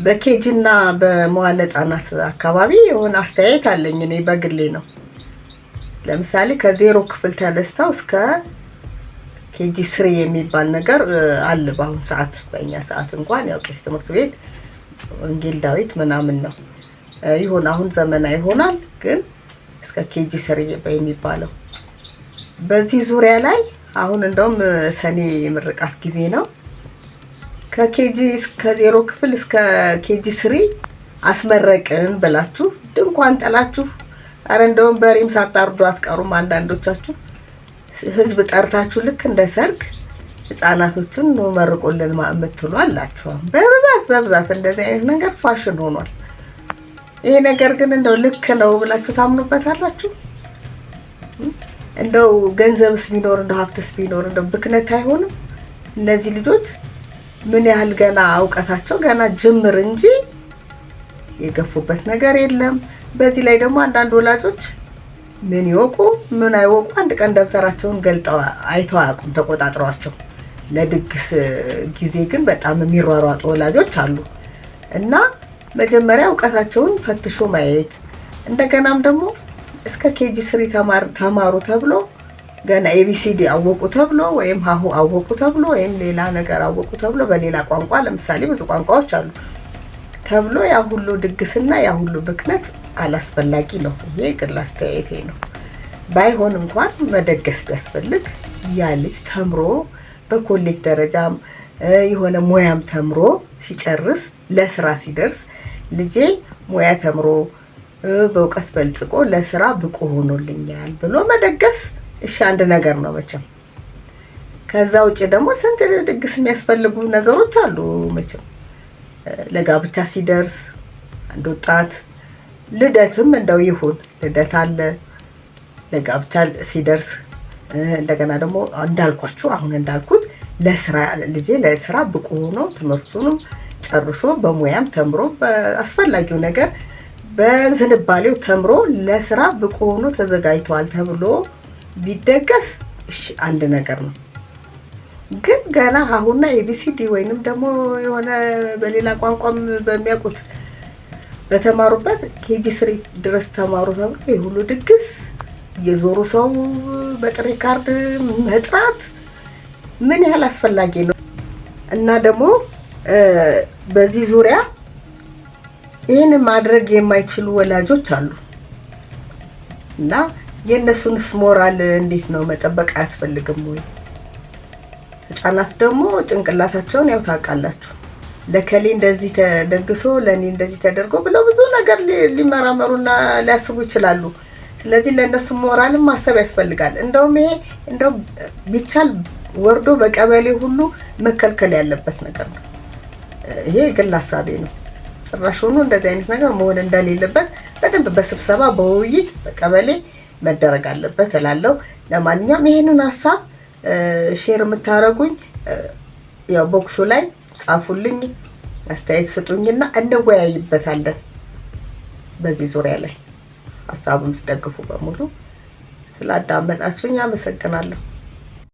በ KG እና በመዋለ ህጻናት አካባቢ የሆነ አስተያየት አለኝ፣ እኔ በግሌ ነው። ለምሳሌ ከ0 ክፍል ተነስተው እስከ KG 3 የሚባል ነገር አለ በአሁን ሰዓት። በእኛ ሰዓት እንኳን ያው ቄስ ትምህርት ቤት፣ ወንጌል ዳዊት ምናምን ነው ይሁን፣ አሁን ዘመናዊ ይሆናል። ግን እስከ KG 3 የሚባለው በዚህ ዙሪያ ላይ አሁን እንደውም ሰኔ የምርቃት ጊዜ ነው። ከ KG እስከ 0 ክፍል እስከ KG 3 አስመረቅን ብላችሁ ድንኳን ጥላችሁ፣ አረ እንደውም በሬም ሳታርዱ አትቀሩም አንዳንዶቻችሁ። ህዝብ ጠርታችሁ ልክ እንደ ሰርግ ህጻናቶችን ኑ መርቁልን የምትሉ አላችሁ። በብዛት በብዛት እንደዚህ አይነት ነገር ፋሽን ሆኗል። ይሄ ነገር ግን እንደው ልክ ነው ብላችሁ ታምኑበታላችሁ? እንደው ገንዘብስ ቢኖር፣ እንደው ሀብትስ ቢኖር እንደው ብክነት አይሆንም? እነዚህ ልጆች ምን ያህል ገና እውቀታቸው ገና ጅምር እንጂ የገፉበት ነገር የለም። በዚህ ላይ ደግሞ አንዳንድ ወላጆች ምን ይወቁ ምን አይወቁ፣ አንድ ቀን ደብተራቸውን ገልጠው አይተው አያውቁም፣ ተቆጣጥረዋቸው። ለድግስ ጊዜ ግን በጣም የሚሯሯጡ ወላጆች አሉ። እና መጀመሪያ እውቀታቸውን ፈትሾ ማየት፣ እንደገናም ደግሞ እስከ KG 3 ተማሩ ተብሎ፣ ገና ABCD አወቁ ተብሎ ወይም ሀሁ አወቁ ተብሎ ወይም ሌላ ነገር አወቁ ተብሎ፣ በሌላ ቋንቋ፣ ለምሳሌ ብዙ ቋንቋዎች አሉ ተብሎ ያ ሁሉ ድግስና ያ ሁሉ ብክነት አላስፈላጊ ነው። ይሄ ግል አስተያየቴ ነው። ባይሆን እንኳን መደገስ ቢያስፈልግ ያ ልጅ ተምሮ በኮሌጅ ደረጃም የሆነ ሙያም ተምሮ ሲጨርስ፣ ለስራ ሲደርስ፣ ልጄ ሙያ ተምሮ በእውቀት በልጽጎ ለስራ ብቁ ሆኖልኛል ብሎ መደገስ እሺ አንድ ነገር ነው መቼም። ከዛ ውጭ ደግሞ ስንት ድግስ የሚያስፈልጉ ነገሮች አሉ መቼም። ለጋብቻ ሲደርስ አንድ ወጣት፣ ልደትም እንደው ይሁን ልደት አለ። ለጋብቻ ሲደርስ፣ እንደገና ደግሞ እንዳልኳችሁ አሁን እንዳልኩት ለስራ፣ ልጄ ለስራ ብቁ ሆኖ ትምህርቱንም ጨርሶ በሙያም ተምሮ በአስፈላጊው ነገር በዝንባሌው ተምሮ ለስራ ብቁ ሆኖ ተዘጋጅቷል ተብሎ ቢደገስ እሺ አንድ ነገር ነው። ግን ገና ሀሁና ABCD ወይንም ደግሞ የሆነ በሌላ ቋንቋም በሚያውቁት በተማሩበት KG 3 ድረስ ተማሩ ተብሎ የሁሉ ድግስ፣ የዞሩ ሰው በጥሪ ካርድ መጥራት ምን ያህል አስፈላጊ ነው? እና ደግሞ በዚህ ዙሪያ ይህንን ማድረግ የማይችሉ ወላጆች አሉ። እና የእነሱንስ ሞራል እንዴት ነው መጠበቅ አያስፈልግም ወይ? ህጻናት ደግሞ ጭንቅላታቸውን ያው ታውቃላችሁ፣ ለከሌ እንደዚህ ተደግሶ ለእኔ እንደዚህ ተደርጎ ብለው ብዙ ነገር ሊመራመሩና ሊያስቡ ይችላሉ። ስለዚህ ለእነሱ ሞራልም ማሰብ ያስፈልጋል። እንደውም ይሄ እንደው ቢቻል ወርዶ በቀበሌ ሁሉ መከልከል ያለበት ነገር ነው። ይሄ የግል ሀሳቤ ነው። ጭራሽ ሆኖ እንደዚህ አይነት ነገር መሆን እንደሌለበት በደንብ በስብሰባ በውይይት በቀበሌ መደረግ አለበት እላለሁ። ለማንኛውም ይሄንን ሀሳብ share የምታደርጉኝ ያው box ኡ ላይ ጻፉልኝ፣ አስተያየት ስጡኝና እንወያይበታለን። በዚህ ዙሪያ ላይ ሀሳቡን የምትደግፉ በሙሉ ስላዳመጣችሁኝ አመሰግናለሁ።